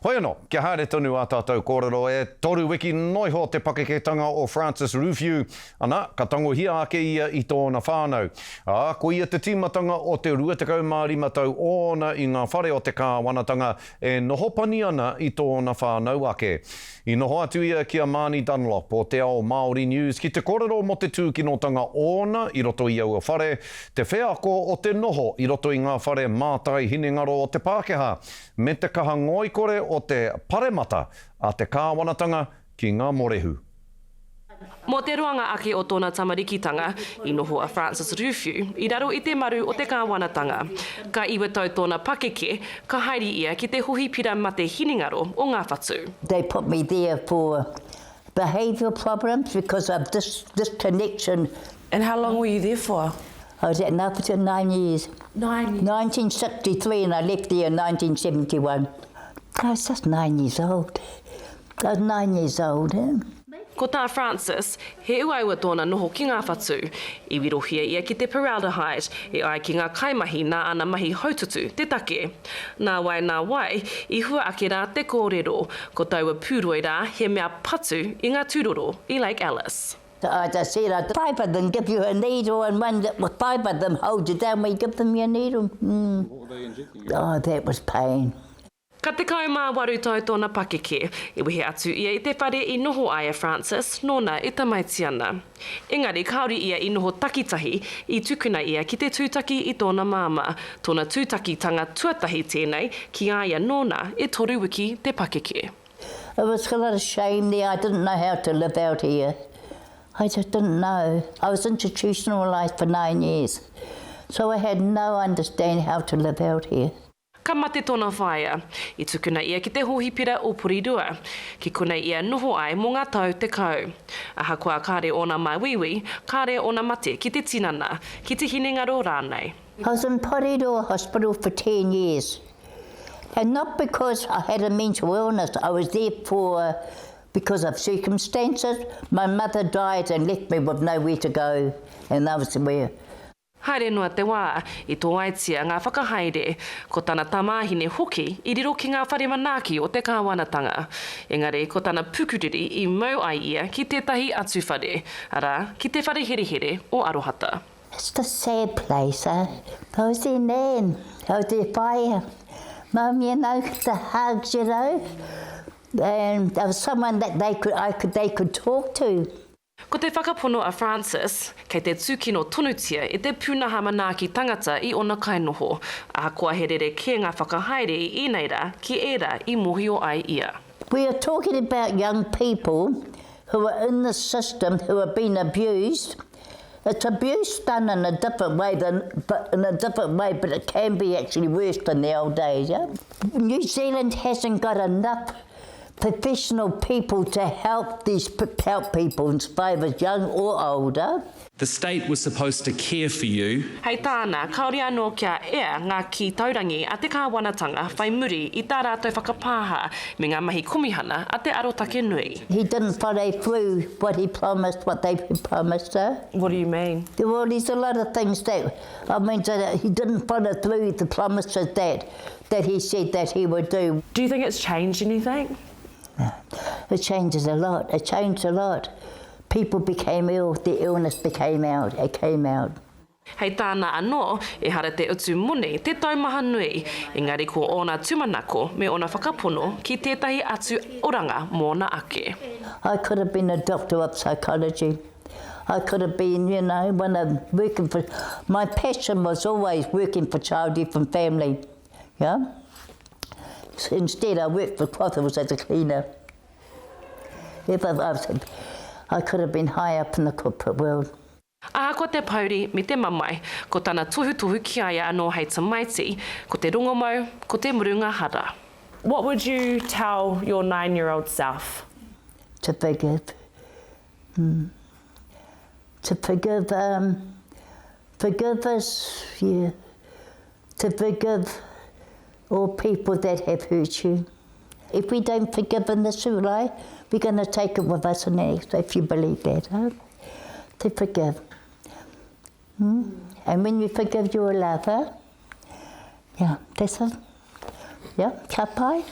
Hoi anō, kia haere tonu ā tātou kōrero, e toru wiki noiho te pakeketanga o Francis Ruwhiu, ana, ka tangohia ake ia i tōna whānau. Ā, koia te tīmatanga o te 25 tau ōna i ngā whare o te kāwanatanga e noho pani ana i tōna whānau ake. I noho atu ia ki a Marnie Dunlop o Te Ao Māori News ki te kōrero mō te tūkinotanga ōna i roto i aua whare, te wheako o te noho i roto i ngā whare mātai hinengaro o te Pākehā, me te kaha ngoikore o te paremata a te kāwanatanga ki ngā morehu. Mō te roanga ake o tōna tamarikitanga, i noho a Francis Rūwhiu i raro i te maru o te kāwanatanga. Ka iwa tau tōna pakeke, ka haere ia ki te hohipira mate hinengaro o Ngāwhatu. They put me there for behavioural problems because of this this connection. And how long were you there for? I was at Ngāwhatu nine years. Nine years. 1963 and I left there in 1971. I was just nine years old. I was nine years old. Eh? Ko tā Francis, he uaua tōna noho ki ngā whatu. I wirohia ia ki te paraldehyde, e ai ki ngā kaimahi nā ana mahi haututu te take. Nā wai nā wai, i hua ake rā te kōrero, ko taua pūroi rā he mea patu i ngā tūroro i Lake Alice. As I said, I five of them give you a needle and one, five of them hold you down when you give them your needle. Mm. What were they injecting you? Oh, that was pain. Ka 18 tau tōna pakeke, i wehe atu ia i te whare i noho ai a Francis nōna e tamaiti ana. Engari kāore ia i noho takitahi, i tukuna ia ki te tūtaki i tōna māmā, tōna tūtakitanga tuatahi tēnei ki a ia nōna e toru wiki te pakeke. It was a lot of shame there, I didn't know how to live out here. I just didn't know. I was institutionalised for nine years, so I had no understanding how to live out here. Ka mate tōna whaea. I tukuna ia ki te hōhipera o Porirua. Ki konei ia noho ai mō ngā tau tekau. Ahakoa kāre ōna māuiui, kāre ōna mate ki te tinana, ki te hinengaro rānei. I was in Porirua hospital for ten years and not because I had a mental illness, I was there for because of circumstances, my mother died and left me with nowhere to go and that was where Haere noa te wā, i tōaitia ngā whakahaere, ko tana tamāhine hoki i riro ki ngā whare manaaki o te kāwanatanga. Engari ko tana pukuriri i mau ai ia ki tētahi atu whare, arā, ki te whare herehere o Arohata. It's the sad place, eh? I was their nan, I was their whaea. Mum, you know, the hugs, you know, and I was someone that they could, I could, they could talk to. Ko te whakapono a Francis, kei te tūkino tonutia e te pūnaha manaaki tangata i ōna kainoho, ahakoa he rerekē ngā whakahaere i ēnei rā ki ērā i mōhio ai ia. We are talking about young people who are in the system who have been abused, it's abuse done in a different way than but in a different way but it can be actually worse than the old days, yeah? New Zealand hasn't got enough professional people to help these help people and survivors young or older. The state was supposed to care for you. Hei tāna, kāore anō kia ea ngā kī taurangi a te kāwanatanga whai muri i tā rātou whakapāha me ngā mahi komihana a te Arotake Nui. He didn't follow through what he promised, what they promised her. What do you mean? Well, there's a lot of things that, I mean, that he didn't follow through the promises that that he said that he would do. Do you think it's changed anything? It changes a lot. It changed a lot. People became ill, the illness became out, it came out. Hei tāna anō, ehara te utu moni te taumaha nui, engari ko ōna tūmanako me ōna whakapono ki tētahi atu oranga mōna ake. I could have been a doctor of psychology. I could have been, you know, one of working for, my passion was always working for child, youth and family, yeah. Instead I worked for Crothers as a cleaner. If I, I, I could have been high up in the corporate world. Ahakoa te pouri me te mamae, ko tana tohutohu ki a ia anō hei tamaiti, ko te rongomau, ko te murunga hara. What would you tell your nine-year-old self? To forgive. Mm. To forgive, um, forgive us, yeah. To forgive all people that have hurt you. If we don't forgive in this life, we're going to take it with us in the next, if you believe that, huh? To forgive. Mm? And when you forgive, you're a lover. Yeah, that's it. Yeah, ka pai.